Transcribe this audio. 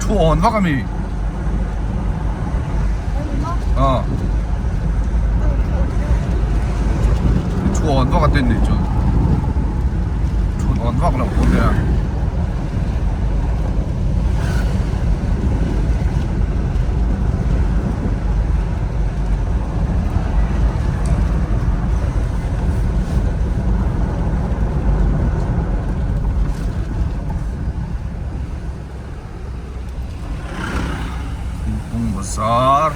Thu awn vak ami? Aw. Thu awn vak a ten nih chu. Thu awn vak loh pawh nia. Thingkung bazar.